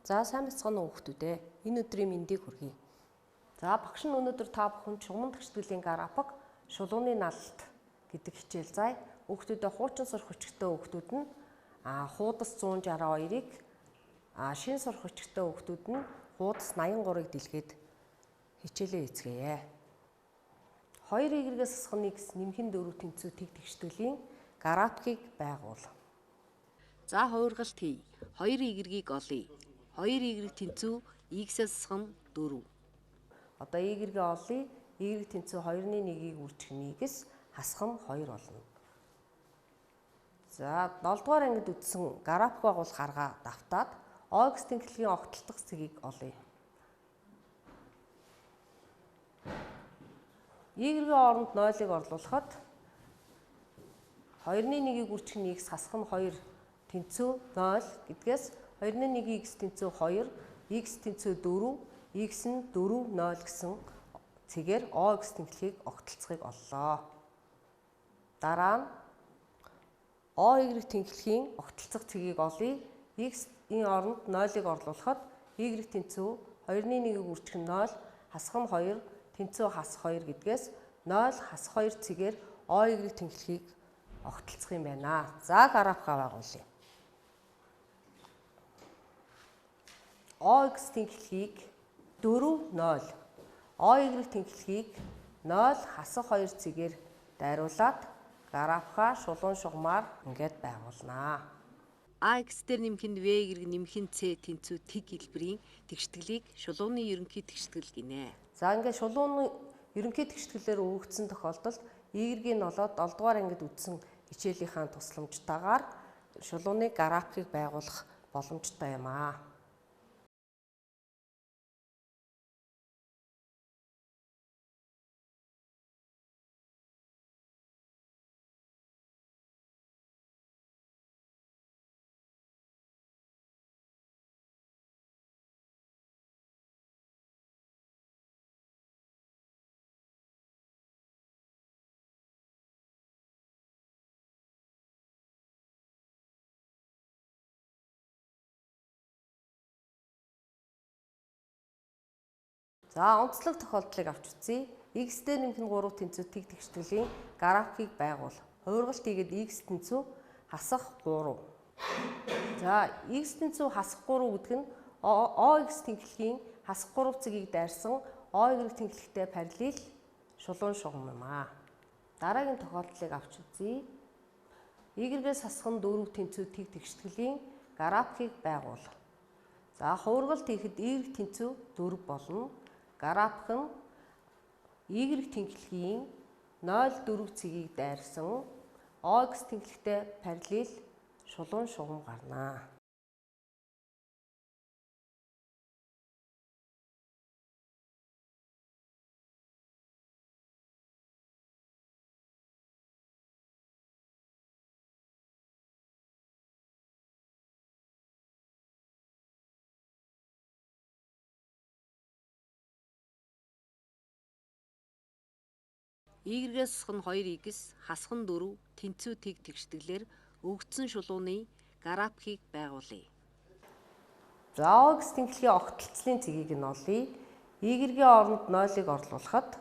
За сайн бацгаана уу хүүхдүүд ээ. Энэ өдрийн мэндийг хүргэе. За багш нь өнөөдөр та бүхэн чугман тэгштгэлийн график шулууны налалт гэдэг хичээл заа. Хүүхдүүдээ хуучин сурах хүчтэй хүүхдүүд нь хуудас 162-ыг шин сурах хүчтэй хүүхдүүд нь хуудас 83-ыг дэлгээд хичээлээ эцгээе. 2 y-ээс асах нь x нэмэх нь 4 тэнцүү тэг тэгштгэлийн графикийг байгуул. За хувиргалт хий. 2 y-ийг олъё. 2 y тэнцүү x-ээс асах нь 4. Одоо y-гээ олъё. Y тэнцүү 2-ны 1-ийг үржих нь x хасах нь 2 болно. За 7 дугаар ангид үтсэн график байгуулах арга давтаад OX тэнхлэгийн огтлох цэгийг олъё. Y-ийн оронд 0-ыг орлуулахад 2-ны 1-ийг үржих нь x хасах нь 2 тэнцүү 0 гэдгээс 2-ны 1 x тэнцүү 2, x тэнцүү 4, x нь 4 0 гэсэн цэгээр OX тэнхлэгийг огтлцохыг оллоо. Дараа нь OY тэнхлэгийн огтлцох цэгийг олъё. X-ийн оронд 0-ыг орлуулахад Y тэнцүү 2-ны 1-ийг үржих нь 0, хасах нь 2, тэнцүү хасах 2 гэдгээс 0 хасах 2 цэгээр OY тэнхлэгийг огтлцох юм байна. За графикаа байгуулъя. OX тэнхлэгийг 4 0, OY тэнхлэгийг 0 хасах 2 цэгээр дайруулад графикаа шулуун шугамар ингээд байгуулнаа. AX дээр нэмэх нь V нэмэх нь C тэнцүү тэг хэлбэрийн тэгштгэлийг шулууны ерөнхий тэгштгэл гинэ. За ингээд шулууны ерөнхий тэгштгэлээр өгөгдсөн тохиолдолд Y-ийг нь олоод 7 дугаар ангид үтсэн хичээлийнхаа тусламжтайгаар шулууны графикийг байгуулах боломжтой юм аа. За онцлог тохиолдлыг авч үзье. X дээр нэмэх нь 3 тэнцүү тэг тэгштгэлийн графикийг байгуул. Хувиргалт хийгээд X тэнцүү хасах 3. За X тэнцүү хасах 3 гэдэг нь OX тэнхлэгийн хасах 3 цэгийг дайрсан OY тэнхлэгтэй параллел шулуун шугам юм аа. Дараагийн тохиолдлыг авч үзье. Y-ээс хасах нь 4 тэнцүү тэг тэгштгэлийн графикийг байгуул. За хувиргалт хийхэд Y тэнцүү 4 болно. График нь Y тэнхлэгийн 0.4 цэгийг дайрсан OX тэнхлэгтэй параллел шулуун шугам гарнаа. Y-ээс асах нь 2x хасах нь 4 тэнцүү тэг тэгштгэлээр өгөгдсөн шулууны графикийг байгуулъя. За OX тэнхлэгийн огтлцлын цэгийг нь олъё. Y-ийн оронд 0-ыг орлуулахад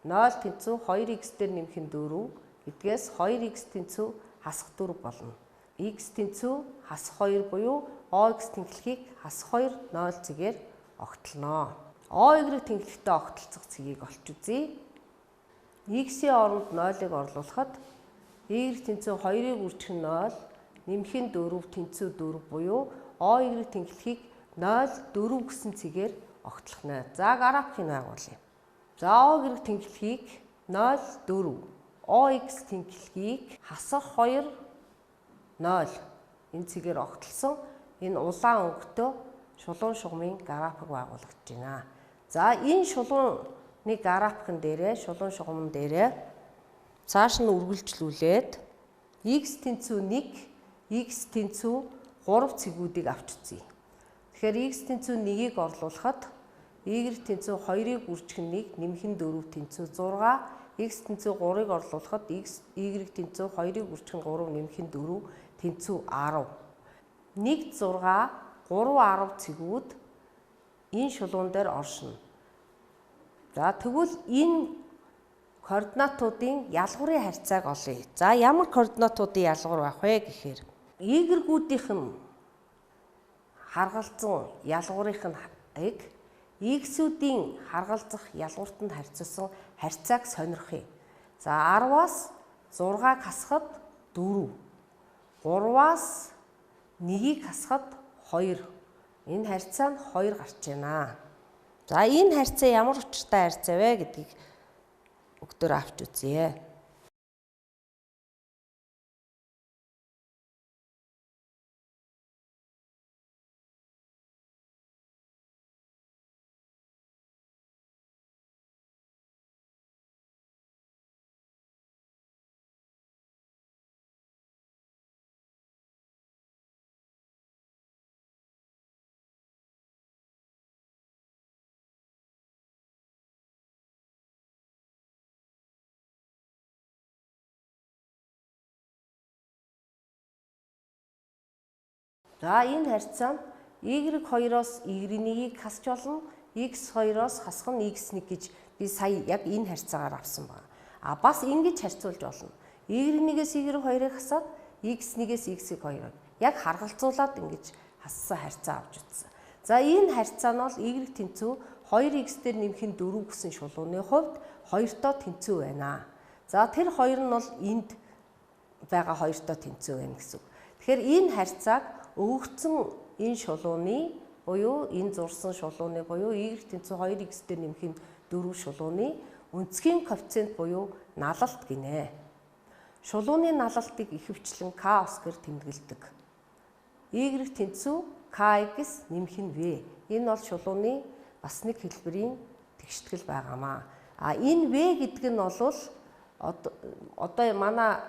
0 тэнцүү 2x дээр нэмэх нь 4 гэдгээс 2x тэнцүү хасах 4 болно. X тэнцүү хасах 2 буюу OX тэнхлэгийг хасах 2 0 цэгээр огтлоно. OY тэнхлэгтэй огтлцох цэгийг олж үзье. X-ийн оронд 0-ыг орлуулахад Y тэнцүү 2-ыг үржих нь 0, нэмэх нь 4 тэнцүү 4 буюу OY тэнхлэгийг 0 4 гэсэн цэгээр огтлох нэ. За графикийг байгуулъя. За OY тэнхлэгийг 0 4, OX тэнхлэгийг хасах 2 0 энэ цэгээр огтлсон энэ улаан өнгөтэй шулуун шугамын график байгуулагдаж байна. За энэ шулуун нэг графикн дээрээ шулуун шугамн дээрээ цааш нь үргэлжлүүлээд x тэнцүү 1, x тэнцүү 3 цэгүүдийг авч үзье. Тэгэхээр x тэнцүү 1-ийг орлуулахад y тэнцүү 2-ыг үржих нь 1, нэмэх нь 4 тэнцүү 6, x тэнцүү 3-ыг орлуулахад x y тэнцүү 2-ыг үржих нь 3, нэмэх нь 4 тэнцүү 10. 1 6 3 3 10 цэгүүд энэ шулуун дээр оршино. За тэгвэл энэ координатуудын ялгуурын харьцааг олъё. За ямар координатуудын ялгуур байх вэ гэхээр Y-гүүдийнх нь харгалзан ялгуурынх нь X-үүдийн харгалзах ялгуурт нь харьцуулсан харьцааг сонирхъя. За 10-аас 6-аг хасахад 4. 3-аас 1-ийг хасахад 2. Энэ харьцаа нь 2 гарч байна. За энэ харьцаа ямар учиртай харьцаа вэ гэдгийг өгдөр авч үзье. За энэ харьцаа нь Y2-оос Y1-ийг хасч болно, X2-оос хасах нь X1 гэж би сая яг энэ харьцаагаар авсан байна. А бас ингэж харьцуулж болно. Y1-ээс Y2-ыг хасаад X1-ээс X2-ыг яг харгалзуулаад ингэж хассан харьцаа авч үзсэн. За энэ харьцаа нь бол Y тэнцүү 2x дээр нэмэх нь 4 гэсэн шулууны хувьд 2-тоо тэнцүү байна. За тэр хоёр нь бол энд байгаа 2-тоо тэнцүү байна гэсэн үг. Тэгэхээр энэ харьцааг өгөгдсөн энэ шулууны буюу энэ зурсан шулууны буюу Y тэнцүү 2x дээр нэмэх нь 4 шулууны өнцгийн коэффициент буюу налалт гинэ. Шулууны налалтыг ихэвчлэн К оскоор тэмдэглэдэг. Y тэнцүү Kx нэмэх нь V. Энэ бол шулууны бас нэг хэлбэрийн тэгштгэл байгаамаа. А энэ V гэдэг нь бол одоо манай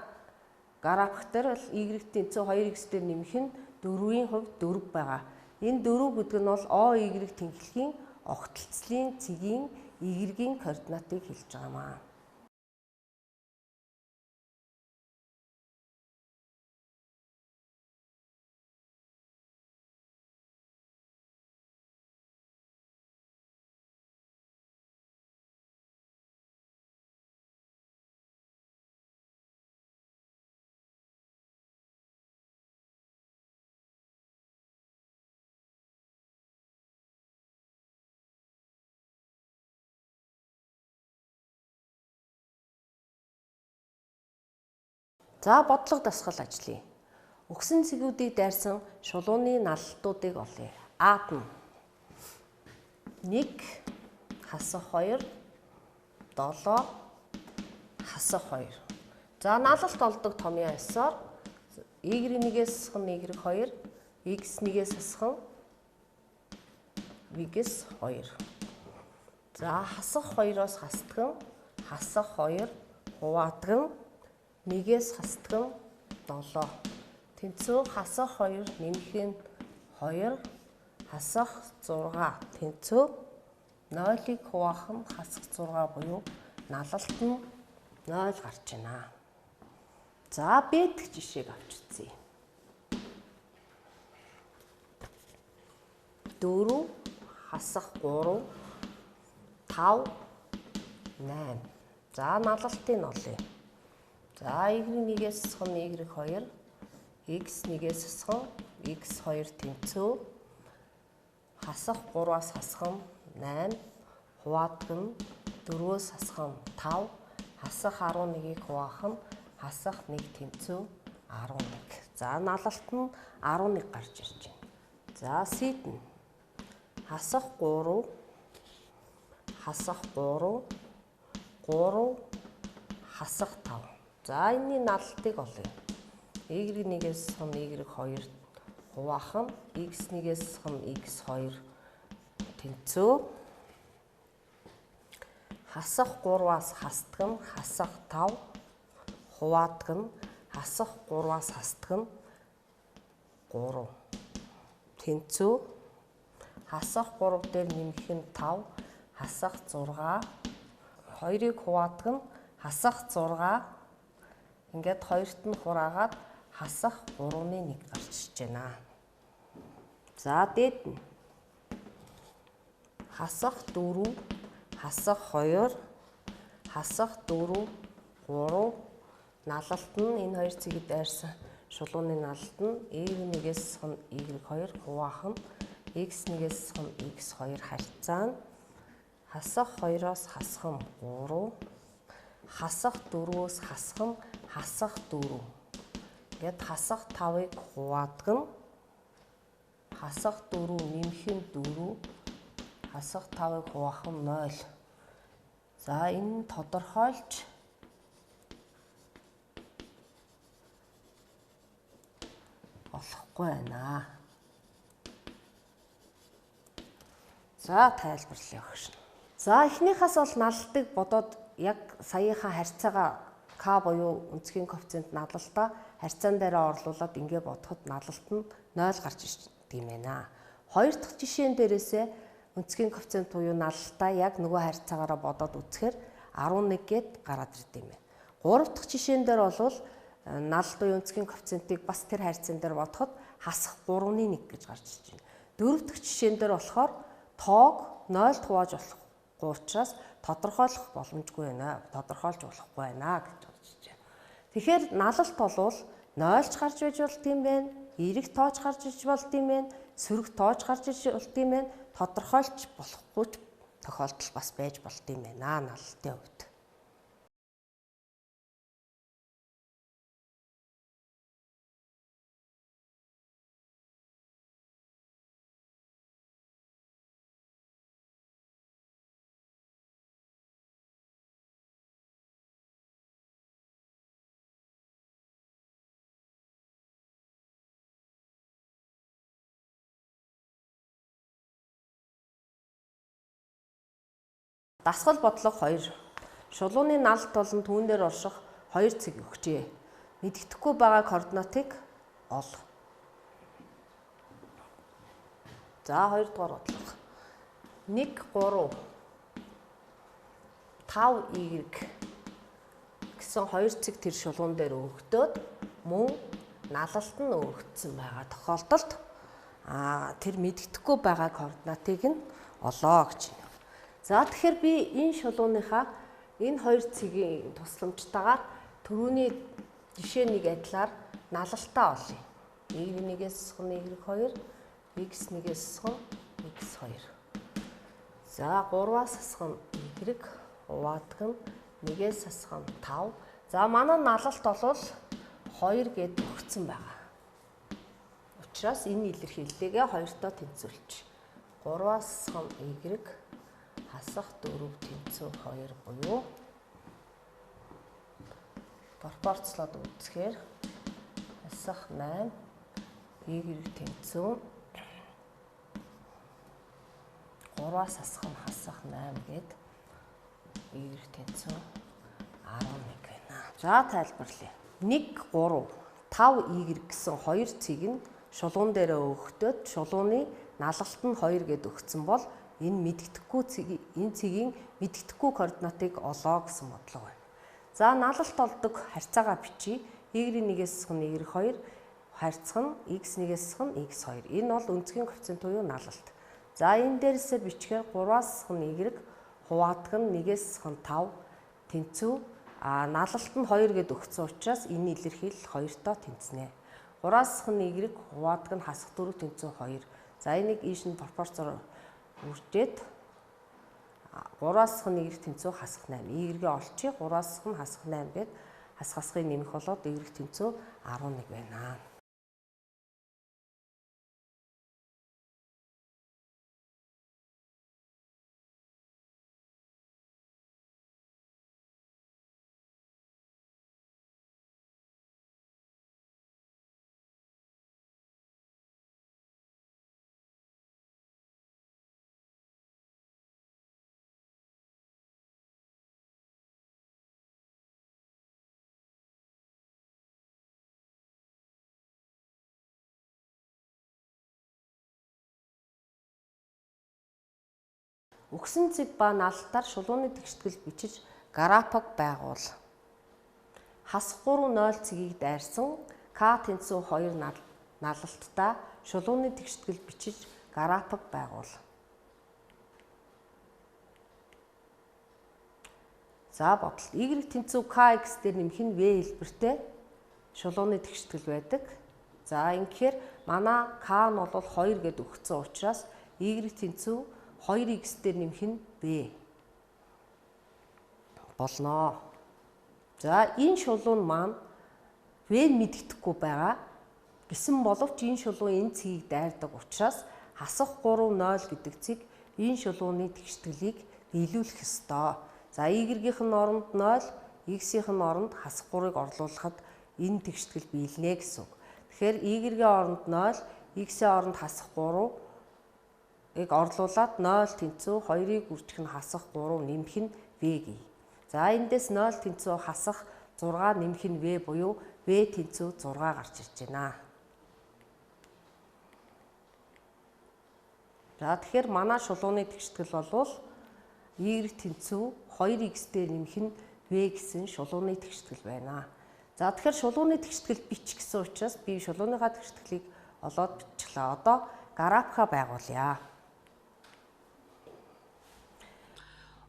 график дээр бол Y тэнцүү 2x дээр нэмэх нь 4-ийн хувьд 4 байгаа. Энэ 4 гэдэг нь бол OY тэнхлэгийн огтлцлын цэгийн Y-ийн координатыг хэлж байгаамаа. За бодлого дасгал ажиллая. Өгсөн цэгүүдийг дайрсан шулууны наллтуудыг олъё. А-д нь 1 хасах 2 7 хасах 2. За налалт олдог томьёо ёсоор Y1-ээс хасах нь Y2, X1-ээс хасах нь V-ээс 2. За хасах 2-оос хасдаг нь хасах 2 хуваадаг нь 1-ээс хасдаг нь 7. Тэнцүү хасах 2 нэмэх нь 2 хасах 6 тэнцүү 0-ыг хуваах нь хасах 6 буюу налалт нь 0 гарч байна. За Б дэх жишээг авч үзье. 4 хасах 3 5 8. За налалтыг олъё. За Y1-ээс хасах нь Y2, X1-ээс хасах нь X2 тэнцүү хасах 3-аас хасах нь 8, хуваадаг нь 4-өөс хасах нь 5, хасах 11-ийг хуваах нь хасах 1 тэнцүү 11. За налалт нь 11 гарч ирж байна. За С-д нь хасах 3 хасах 3 3 хасах 5. За энэний наллтыг олъё. Y1-ээс хасах нь Y2 хуваах нь X1-ээс хасах нь X2 тэнцүү хасах 3-аас хасдаг нь хасах 5 хуваадаг нь хасах 3-аас хасдаг нь 3 тэнцүү хасах 3 дээр нэмэх нь 5 хасах 6 2-ыг хуваадаг нь хасах 6 ингээд хоёрт нь хураагаад хасах 3-ны 1 гарч ирж байна. За дээд нь хасах 4 хасах 2 хасах 4 3 налалт нь энэ хоёр цэгийг дайрсан шулууны налалт нь y1-ээс хасах нь y2 хуваах нь x1-ээс хасах нь x2 харьцаа нь хасах 2-оос хасах нь 3 хасах 4-өөс хасах нь хасах 4. Ингээд хасах 5-ыг хуваадаг нь хасах 4 нэмэх нь 4 хасах 5-ыг хуваах нь 0. За энэ тодорхойлж болохгүй байна. За тайлбарлая өгш. За эхнийхээс бол налалтыг бодоод яг саяынхаа харьцаагаа К буюу өнцгийн коэффициент налалтаа харьцаан дээрээ орлуулад ингээ бодоход налалт нь 0 гарч ирдэг юм байна. Хоёр дахь жишээн дээрээсээ өнцгийн коэффициент буюу налалтаа яг нөгөө харьцаагаараа бодоод үзэхээр 11 гээд гараад ирд юм байна. Гурав дахь жишээн дээр бол налалт буюу өнцгийн коэффициентийг бас тэр харьцаан дээр бодоход хасах 3.1 гэж гарч ирж байна. Дөрөв дахь жишээн дээр болохоор тоог 0-д хувааж болохгүй учраас тодорхойлох боломжгүй байна. Тодорхойлж болохгүй байна гэж гарч ирж байна. Тэгэхээр налалт болвол 0-ч гарч иж болд юм байна, эерэг тооч гарч иж болд юм байна, сөрөг тооч гарч иж болд юм байна, тодорхойлж болохгүй тохиолдол бас байж болд юм байна налалтын хувьд. Дасгал бодлого 2. Шулууны налт болон түүн дээр орших 2 цэг өгчээ. Мэдэгдэхгүй байгаа координатыг ол. За 2 дугаар бодлого. 1 3 5 y гэсэн 2 цэг тэр шулуун дээр өгдөөд мөн налалт нь өгөгдсөн байгаа тохиолдолд тэр мэдэгдэхгүй байгаа координатыг нь олоо гэж байна. За тэгэхээр би энэ шулууныхаа энэ хоёр цэгийн тусламжтайгаар түрүүний жишээ нэг адилаар налалтаа олъё. Y1-ээс хасах Y2, X1-ээс хасах X2. За 3-аас хасах Y хуваадаг нь 1-ээс хасах 5. За манай налалт бол 2 гэд өгсөн байгаа. Учраас энэ илэрхийллээгээ 2-тоо тэнцвүүлч. 3-аас хасах Y хасах 4 тэнцүү 2 буюу пропорцлоод үзэхээр хасах 8 y тэнцүү 3-аас хасах нь хасах 8 гээд y тэнцүү 11 байна. За тайлбарлая. 1 3 5 y гэсэн хоёр цэг нь шулуун дээрээ өгөхдөөд шулууны налалт нь 2 гээд өгсөн бол энэ мэдэгдэхгүй цэг энэ цэгийн мэдэгдэхгүй координатыг олоо гэсэн бодлого байна. За налалт олдог харьцаагаа бичиж y1-ээс хасах нь y2 харьцах нь x1-ээс хасах нь x2. Энэ бол өнцгийн коэффициент буюу налалт. За энэ дээрээсээ бичгээр 3-аас хасах нь y хуваадаг нь 1-ээс хасах нь 5 тэнцүү налалт нь 2 гэд өгсөн учраас энэ илэрхийлэл 2-тоо тэнцнэ. 3-аас хасах нь y хуваадаг нь хасах 4 тэнцүү 2. За энийг ийш нь пропорцоор үржээд 3-аас хасах нь y тэнцүү хасах 8. Y-гээ олчих 3-аас хасах нь хасах 8 гэд хасах хасахыг нэмэх болоод y тэнцүү 11 байна. Өгсөн цэг ба налалтаар шулууны тэгштгэл бичиж график байгуул. Хасах 3 0 цэгийг дайрсан К тэнцүү 2 налалттай шулууны тэгштгэл бичиж график байгуул. За бодолт Y тэнцүү KX дээр нэмэх нь V хэлбэртэй шулууны тэгштгэл байдаг. За ингэхээр манай K нь бол 2 гэд өгсөн учраас Y тэнцүү 2x дээр нэмэх нь V болно. За энэ шулуун маань V нь мэддэхгүй байгаа. Гэсэн боловч энэ шулуун энэ цэгийг дайрдаг учраас хасах 3 0 гэдэг цэг энэ шулууны тэгштгэлийг биелүүлэх ёстой. За Y-ийн оронд 0, X-ийн оронд хасах 3-ыг орлуулахад энэ тэгштгэл биелнэ гэсэн үг. Тэгэхээр Y-ийн оронд 0, X-ийн оронд хасах 3-ыг орлуулад 0 тэнцүү 2-ыг үржих нь хасах 3 нэмэх нь V гэе. За эндээс 0 тэнцүү хасах 6 нэмэх нь V буюу V тэнцүү 6 гарч ирж байна. За тэгэхээр манай шулууны тэгштгэл болвол Y тэнцүү 2x дээр нэмэх нь V гэсэн шулууны тэгштгэл байна. За тэгэхээр шулууны тэгштгэл бич гэсэн учраас би шулууныхаа тэгштгэлийг олоод бичлээ. Одоо графика байгуулъя.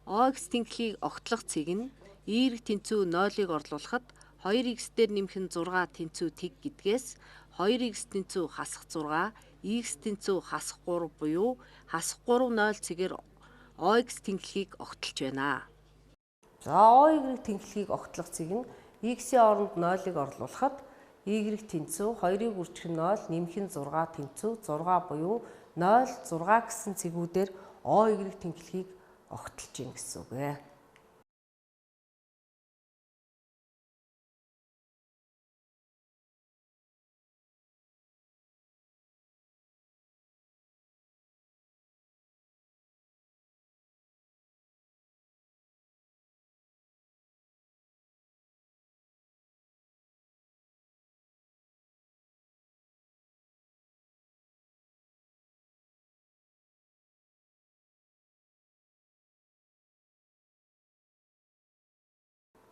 OX тэнхлэгийг огтлох цэг нь Y тэнцүү 0-ыг орлуулахад 2x дээр нэмэх нь 6 тэнцүү тэг гэдгээс 2x тэнцүү хасах 6, x тэнцүү хасах 3 буюу хасах 3 0 цэгээр OX тэнхлэгийг огтолж байна. За OY тэнхлэгийг огтлох цэг нь x-ийн оронд 0-ыг орлуулахад Y тэнцүү 2-ыг үржих нь 0, нэмэх нь 6 тэнцүү 6 буюу 0, 6 гэсэн цэгүүдээр OY тэнхлэгийг огтолж гин гэсэн үг ээ.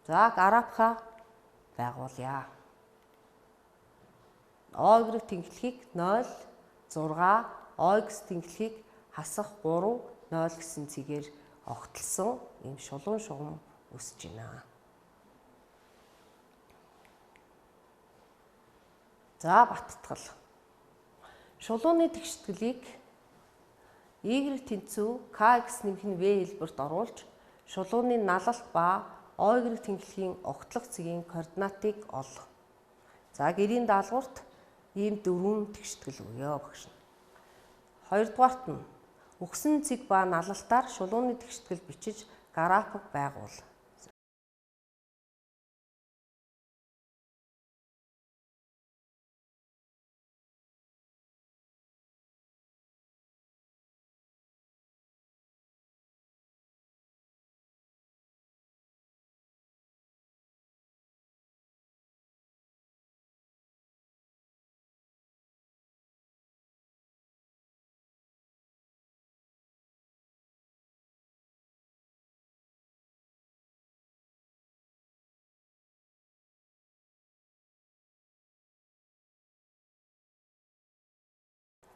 За графика байгуулъя. OY тэнхлэгийг 0, 6, OX тэнхлэгийг хасах 3, 0 гэсэн цэгээр огтлсон ийм шулуун шугам үүсэж байна. За баттгал. Шулууны тэгштгэлийг Y тэнцүү KX нэмэх нь V хэлбэрт оруулж шулууны налалт ба OY тэнхлэгийн огтлох цэгийн координатыг ол. За гэрийн даалгаварт ийм дөрвөн тэгштгэл өгье багш. Хоёрдугаарт нь өгсөн цэг ба налалтаар шулууны тэгштгэл бичиж график байгуул.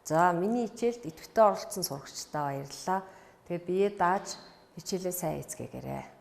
За миний хичээлд идэвхтэй оролцсон сурагчдаа баярлалаа. Тэгээ бие дааж хичээлээ сайн эцгээгээрэй.